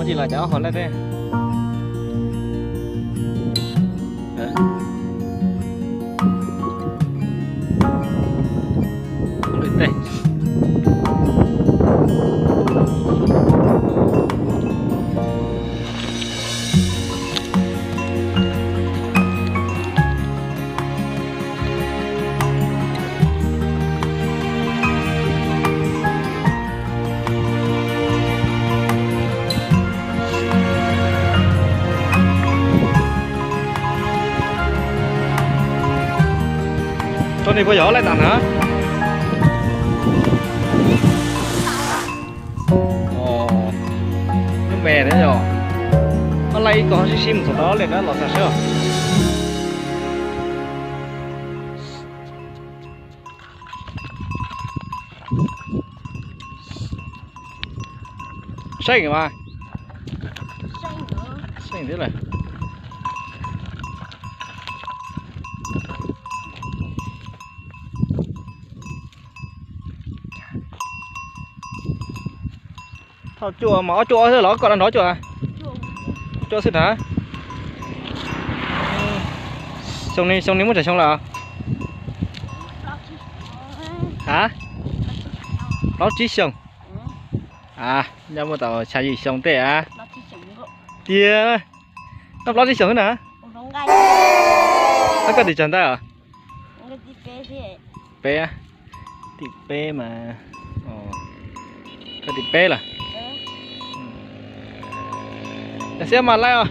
Tsis los cov hauv lawm tej. Lwm tej. Tsob no puas yog ob laij tas na? Nyob me na yog. Ob laij ib ko sib sib mus txog tau ob laij na los tag seb. Seej mas. Seej thiab lawm. Thauj cuaj mas ob cuaj xwb los koj da nrov cuaj? Cuaj xwb na. Xyoo no, xyoo no muaj tsawg xyoo lawm? Ha? Plaub tsib xyoo. A, nyob muaj tau xya yim xyoo tej a. Tiag, noj plaub tsib xyoos xwb na. Ab, koj tim tsawg ntawd? Peb, tim peb mas, koj tim peb lawm. Tab sis mas laij os,